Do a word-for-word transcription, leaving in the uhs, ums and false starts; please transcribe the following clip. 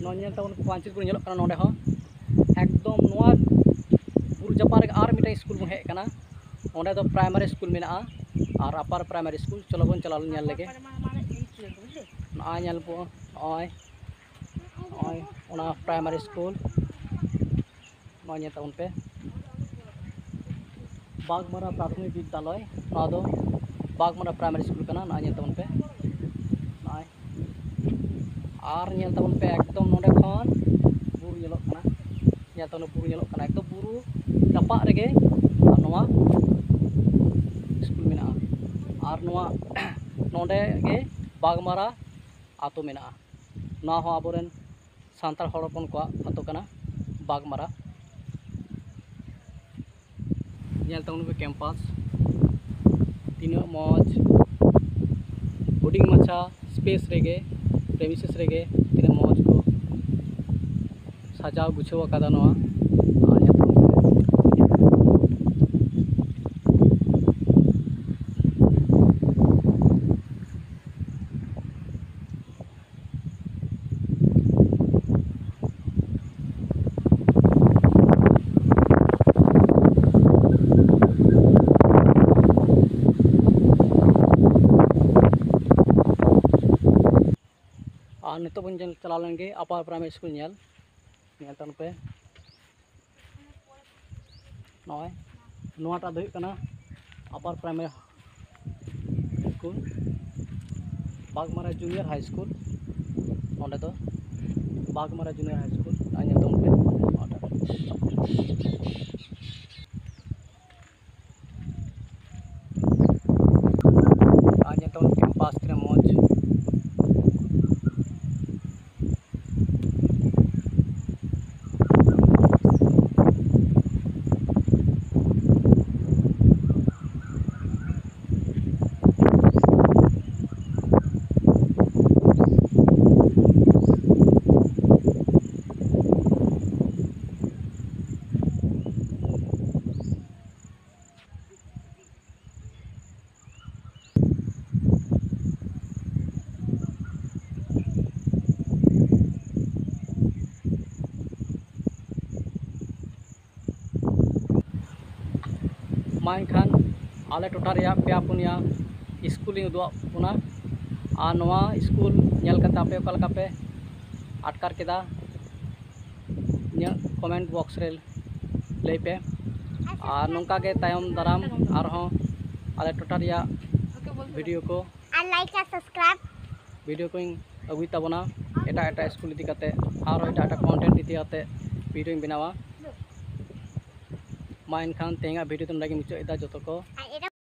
ᱱᱚᱣᱟ ᱧᱮᱞ ᱛᱟᱵᱚᱱ ᱯᱟᱧᱪᱮᱛ ᱵᱩᱨᱩ ᱧᱮᱞᱚᱜ ᱠᱟᱱᱟ ᱱᱚᱰᱮ ᱦᱚᱸ᱾ ᱮᱠᱫᱚᱢ ᱱᱚᱣᱟ ᱵᱩᱨᱩ ᱡᱟᱯᱟᱜ ᱨᱮᱜᱮ ᱟᱨ ᱢᱤᱫᱴᱟᱝ ᱥᱠᱩᱞ ᱵᱚᱱ ᱦᱮᱡ ᱟᱠᱟᱱᱟ᱾ ᱚᱸᱰᱮ ᱫᱚ ᱯᱨᱟᱭᱢᱟᱨᱤ ᱥᱠᱩᱞ ᱢᱮᱱᱟᱜᱼᱟ ᱟᱨ ᱟᱯᱟᱨ ᱯᱨᱟᱭᱢᱟᱨᱤ ᱥᱠᱩᱞ᱾ ᱪᱚᱞᱚ ᱵᱚᱱ ᱪᱟᱞᱟᱣ ᱧᱮᱞ ᱞᱮᱜᱮ᱾ ᱱᱚᱜᱼᱚᱭ ᱧᱮᱞ ᱵᱚᱱ, ᱱᱚᱜᱼᱚᱭ, ᱱᱚᱜᱼᱚᱭ ᱚᱱᱟ ᱯᱨᱟᱭᱢᱟᱨᱤ ᱥᱠᱩᱞ᱾ ᱱᱚᱣᱟ ᱧᱮᱞ ᱛᱟᱵᱚᱱ ᱯᱮ, ᱵᱟᱜᱽᱢᱟᱨᱟ ᱯᱨᱟᱛᱷᱚᱢᱤᱠ ᱵᱤᱫᱽᱫᱟᱞᱚᱭ᱾ ᱱᱚᱣᱟ ᱫᱚ ᱵᱟᱜᱽᱢᱟᱨᱟ ᱯᱨᱟᱭᱢᱟᱨᱤ ᱥᱠᱩᱞ ᱠᱟᱱᱟ᱾ ᱱᱚᱣᱟ ᱧᱮᱞ ᱛᱟᱵᱚᱱ ᱯᱮ, ᱱᱚᱜᱼᱚᱭ᱾ ᱟᱨ ᱧᱮᱞ ᱛᱟᱵᱚᱱ ᱯᱮ, ᱮᱠᱫᱚᱢ ᱱᱚᱰᱮ ᱠᱷᱚᱱ ᱵᱩᱨᱩ ᱧᱮᱞᱚᱜ ᱠᱟᱱᱟ᱾ ᱧᱮᱞ ᱛᱟᱵᱚᱱ ᱵᱩᱨᱩ ᱧᱮᱞᱚᱜ ᱠᱟᱱᱟ, ᱮᱠᱫᱚᱢ ᱵᱩᱨᱩ ᱡᱟᱯᱟᱜ ᱨᱮᱜᱮ ᱱᱚᱣᱟ ᱥᱠᱩᱞ ᱢᱮᱱᱟᱜᱼᱟ᱾ ᱟᱨ ᱱᱚᱣᱟ, ᱱᱚᱰᱮ ᱜᱮ ᱵᱟᱜᱽᱢᱟᱨᱟ ᱟᱛᱳ ᱢᱮᱱᱟᱜᱼᱟ᱾ ᱱᱚᱣᱟ ᱦᱚᱸ ᱟᱵᱚᱨᱮᱱ ᱥᱟᱱᱛᱟᱲ ᱦᱚᱲ ᱦᱚᱯᱚᱱ ᱠᱚᱣᱟᱜ ᱟᱛᱳ ᱠᱟᱱᱟ ᱵᱟᱜᱽᱢᱟᱨᱟ᱾ ᱧᱮᱞ ᱛᱟᱵᱚᱱ ᱯᱮ ᱠᱮᱢᱯᱟᱥ, ᱛᱤᱱᱟᱹᱜ ᱢᱚᱡᱽ, ᱦᱩᱰᱤᱧ ᱢᱟᱪᱷᱟ ᱥᱯᱮᱥ ᱨᱮᱜᱮ, ᱯᱨᱮᱢᱤᱥᱮᱥ ᱨᱮᱜᱮ ᱛᱤᱱᱟᱹᱜ ᱢᱚᱡᱽ ᱠᱚ ᱥᱟᱡᱟᱣ ᱜᱩᱪᱷᱟᱹᱣ ᱟᱠᱟᱫᱟ ᱱᱚᱣᱟ᱾ ᱟᱨ ᱧᱮᱞ ᱛᱟᱵᱚᱱ ᱯᱮ, ᱟᱨ ᱱᱤᱛᱚᱜ ᱵᱚᱱ ᱧᱮᱞ ᱪᱟᱞᱟᱣ ᱞᱮᱱ ᱜᱮ ᱟᱯᱟᱨ ᱯᱨᱟᱭᱢᱟᱨᱤ ᱥᱠᱩᱞ ᱧᱮᱞ, ᱧᱮᱞ ᱛᱟᱵᱚᱱ ᱯᱮ᱾ ᱱᱚᱜᱼᱚᱭ ᱱᱚᱣᱟᱴᱟᱜ ᱫᱚ ᱦᱩᱭᱩᱜ ᱠᱟᱱᱟ ᱟᱯᱟᱨ ᱯᱨᱟᱭᱢᱟᱨᱤ ᱥᱠᱩᱞ, ᱵᱟᱜᱽᱢᱟᱨᱟ ᱡᱩᱱᱤᱭᱚᱨ ᱦᱟᱭ ᱥᱠᱩᱞ᱾ ᱱᱚᱸᱰᱮ ᱫᱚ ᱵᱟᱜᱽᱢᱟᱨᱟ ᱡᱩᱱᱤᱭᱚᱨ ᱦᱟᱭ ᱥᱠᱩᱞ, ᱱᱚᱜᱼᱚᱭ ᱧᱮᱞ ᱛᱟᱵᱚᱱ ᱯᱮ ᱱᱚᱣᱟᱴᱟᱜ᱾ ᱟᱨ ᱧᱮᱞ ᱛᱟᱵᱚᱱ ᱯᱮ ᱠᱮᱢᱯᱟᱥ ᱛᱤᱱᱟᱹᱜ ᱢᱚᱡᱽ᱾ ᱢᱟ ᱮᱱᱠᱷᱟᱱ ᱟᱞᱮ ᱴᱚᱴᱷᱟ ᱨᱮᱭᱟᱜ ᱯᱮᱭᱟ ᱯᱩᱱᱭᱟ ᱥᱠᱩᱞ ᱤᱧ ᱩᱫᱩᱜ ᱟᱫ ᱵᱚᱱᱟ᱾ ᱟᱨ ᱱᱚᱣᱟ ᱥᱠᱩᱞ ᱧᱮᱞ ᱠᱟᱛᱮ ᱟᱯᱮ ᱚᱠᱟ ᱞᱮᱠᱟ ᱯᱮ ᱟᱴᱠᱟᱨ ᱠᱮᱫᱟ, ᱤᱧᱟᱹᱜ ᱠᱚᱢᱮᱱᱴ ᱵᱚᱠᱥ ᱨᱮ ᱞᱟᱹᱭ ᱯᱮ᱾ ᱟᱨ ᱱᱚᱝᱠᱟ ᱜᱮ ᱛᱟᱭᱚᱢ ᱫᱟᱨᱟᱢ ᱟᱨᱦᱚᱸ ᱟᱞᱮ ᱴᱚᱴᱷᱟ ᱨᱮᱭᱟᱜ ᱵᱷᱤᱰᱤᱭᱳ ᱠᱚ ᱟᱨ ᱞᱟᱭᱤᱠ ᱟᱨ ᱥᱟᱵᱥᱠᱨᱟᱭᱤᱵ ᱵᱷᱤᱰᱤᱭᱳ ᱠᱚᱧ ᱟᱹᱜᱩᱭ ᱛᱟᱵᱚᱱᱟ᱾ ᱮᱴᱟᱜ ᱮᱴᱟᱜ ᱥᱠᱩᱞ ᱤᱫᱤ ᱠᱟᱛᱮ ᱟᱨᱦᱚᱸ ᱮᱴᱟᱜ ᱮᱴᱟᱜ ᱠᱚᱱᱴᱮᱱᱴ ᱤᱫᱤ ᱠᱟᱛᱮ ᱵᱷᱤᱰᱤᱭᱳᱧ ᱵᱮᱱᱟᱣᱟ᱾ ᱢᱟ ᱮᱱᱠᱷᱟᱱ ᱛᱮᱦᱮᱧᱟᱜ ᱵᱷᱤᱰᱤᱭᱳ ᱫᱚ ᱱᱚᱰᱮ ᱜᱮ ᱢᱩᱪᱟᱹᱫ ᱮᱫᱟ᱾ ᱡᱚᱛᱚ ᱠᱚ